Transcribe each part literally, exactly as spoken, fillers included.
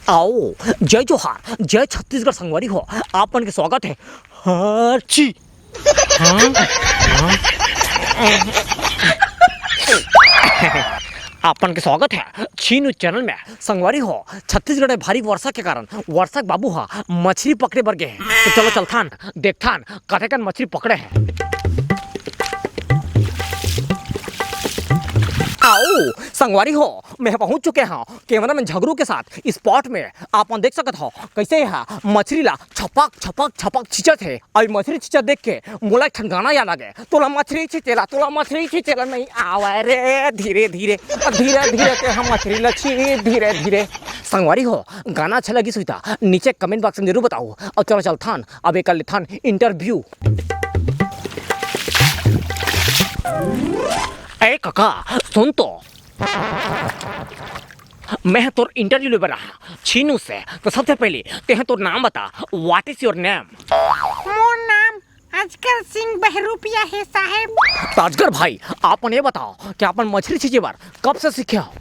आओ, जय जोहार, जय छत्तीसगढ़ संगवारी हो, आप मन के स्वागत है। हाँ, छी। हाँ? हाँ? आप मन के स्वागत है छी न्यूज चैनल में। संगवारी हो, छत्तीसगढ़ में भारी वर्षा के कारण वर्षक बाबू हा मछली पकड़े बर गे हे। तो चलो चलथन, देखथन कतेकन मछली पकड़े हे। आओ संगवारी हो, मैं पहुंच चुके हूँ कैमरामैन झगरू के साथ स्पॉट में। आप मन देख सकत हो कैसे यहाँ मछली ला छपक छपक छपक छींचत हे। अउ मछली छींचत देख के मोला एक ठन गाना याद आ गए, तोला मछली छींचेला, तोला मछली छींचेला नहीं आवे रे, धीरे धीरे, धीरे धीरे के हम मछली ला छींच, धीरे धीरे। संगवारी हो, गाना अच्छा लगिस होही त नीचे कमेंट बॉक्स में जरूर बताओ। अब चलो चलथन, अब एकर लेथन इंटरव्यू। ए कका, सुन तो, मैं तोर इंटरव्यू ले बर आहा छीनू से। तो सबसे पहले तेह तोर नाम बता, what is your name? मोर नाम अजगर सिंह बहरूपिया हे साहेब। तो अजगर भाई, आप मन ये बताओ कि आप मन मछली छींचे बर कब से सीखे हो?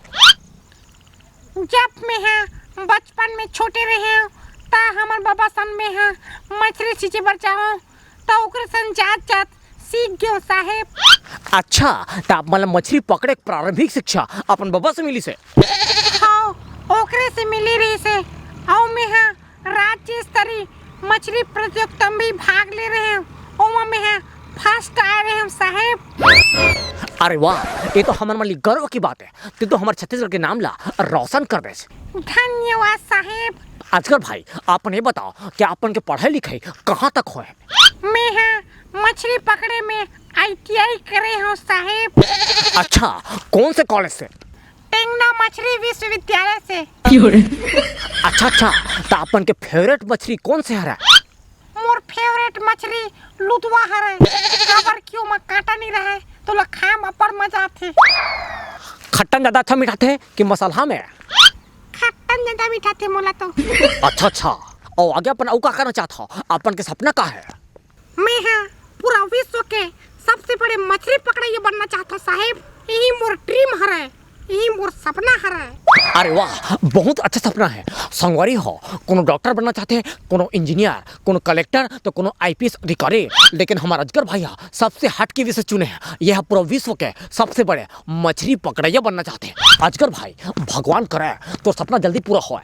जब मैं हा बचपन में छोटे रहे हूँ, त हमर बाबा सन में हा मछली छींचे बर जाओ, त ओकरे सन जात जात सीख गयो साहेब। अच्छा, त आप मन ला मछली पकड़े के प्रारंभिक शिक्षा अपन बाबा से मिलिस हे? हाँ, ओकरे से मिले रहिस हे। अउ मैं हा राज्य स्तरीय मछली प्रतियोगिता में भी भाग ले रहे हूँ, ओमा मैं हा फर्स्ट आए रहे हूँ साहेब। अरे वाह, ये तो हमर मन ली गर्व की बात है। तू तो हमर छत्तीसगढ़ के नाम ला रोशन कर देस। धन्यवाद साहेब। अजगर भाई, आप मन ये बताओ कि आप मन के पढ़ाई लिखाई कहाँ तक होए? मैं हा मछली पकड़े में आई टी आई करे हूँ साहेब। अच्छा, कौन से कॉलेज से? टेंगना मछली विश्वविद्यालय से। अच्छा अच्छा, त आप मन के फेवरेट मछली कौन से हरे? मोर फेवरेट मछली लुतवा हरे, काबर कि ओमा कांटा नहीं रहे, तोला खाए में अब्बड़ मजा आथे। खट्टा में ज्यादा अच्छा मिठाथे कि मसाला में? खट्टा में ज्यादा मिठाथे मोला तो। अच्छा अच्छा, अउ आगे अपन अउ का करना चाहत हो? अपन के सपना का है? मैं हा पूरा विश्व के सबसे बड़े मछली पकड़इया बनना चाहत हूँ साहेब, यही मोर ड्रीम हरे, यही मोर सपना हरे। अरे वाह, बहुत अच्छा सपना है। संगवारी हो, कोनो डॉक्टर बनना चाहथे, कोनो इंजीनियर, कोनो कलेक्टर, तो कोनो आई पी एस अधिकारी, लेकिन हमर अजगर भाई हा सबसे हट के विषय चुने हे। यह पूरा विश्व के सबसे बड़े मछली पकड़इया बनना चाहथे। अजगर भाई, भगवान करे तोर सपना जल्दी पूरा होए।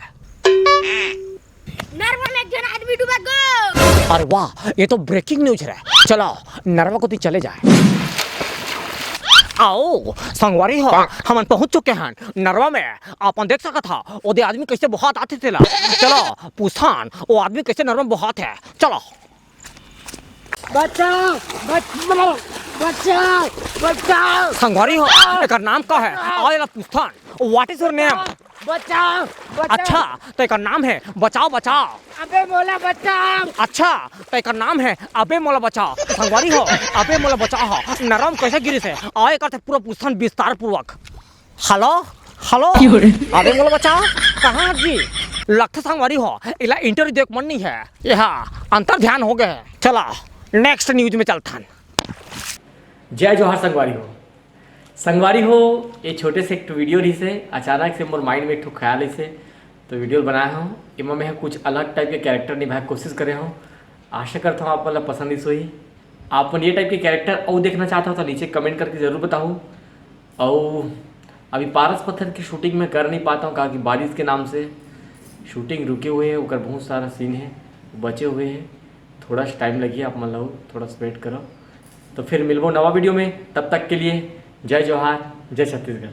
नरवा में एक झन आदमी डूबा गो। अरे वाह, ये तो ब्रेकिंग न्यूज हरे। चलो, नरवा कोती चले जाए। आओ संगवारी हो, हमन पहुंच चुके हन नरवा में। आप मन देख सकत हा, ओदे आदमी कैसे बोहात आथे तेला। चलो पूछथन, ओ आदमी कैसे नरवा में बोहात हे। चलो। बचाओ, बचाओ, बचाओ, बचाओ। संगवारी हो, एकर नाम का है? आओ, एला पूछथन। What is your name? बचाओ, बचाओ। अच्छा, त एकर नाम है बचाओ, बचाओ। अबे मोला बचाओ। अच्छा, त एकर नाम है अबे मोला बचाओ। संगवारी हो, अबे मोला बचाओ हो। नरवा में कैसे गिरिस हे? आओ, एकर से पूरा पूछथन विस्तार पूर्वक। Hello, hello. अबे मोला बचाओ। कहाँ जी? लगथे संगवारी हो, एला इंटरव्यू देख मन नहीं है। ये हा, अंतर ध्यान हो गए। चला, नेक्स्ट न्यूज में चलथन। जय जोहार संगवारी हो। संगवारी हो, ये छोटे से एक ठो वीडियो रहिस हे। अचानक से मोर माइंड में एक ठो ख्याल आइस हे, तो वीडियो बनाए हूँ। एमा मैं कुछ अलग टाइप के कैरेक्टर निभाए के कोशिश करे हूँ। आशा करता हूँ आप मन ला पसंद आइस होही। आप मन ये टाइप के कैरेक्टर अउ देखना चाहता हो तो नीचे कमेंट करके जरूर बताओ। अउ अभी पारस पत्थर की शूटिंग मैं कर नहीं पाता हूँ, काहे कि बारिश के नाम से शूटिंग रुके हुए है, ओकर बहुत सारा सीन है बचे हुए है। थोड़ा सा टाइम लगी, आप मन ला थोड़ा सा वेट करो। तो फिर मिलबो नवा वीडियो में, तब तक के लिए जय जोहार, जय छत्तीसगढ़।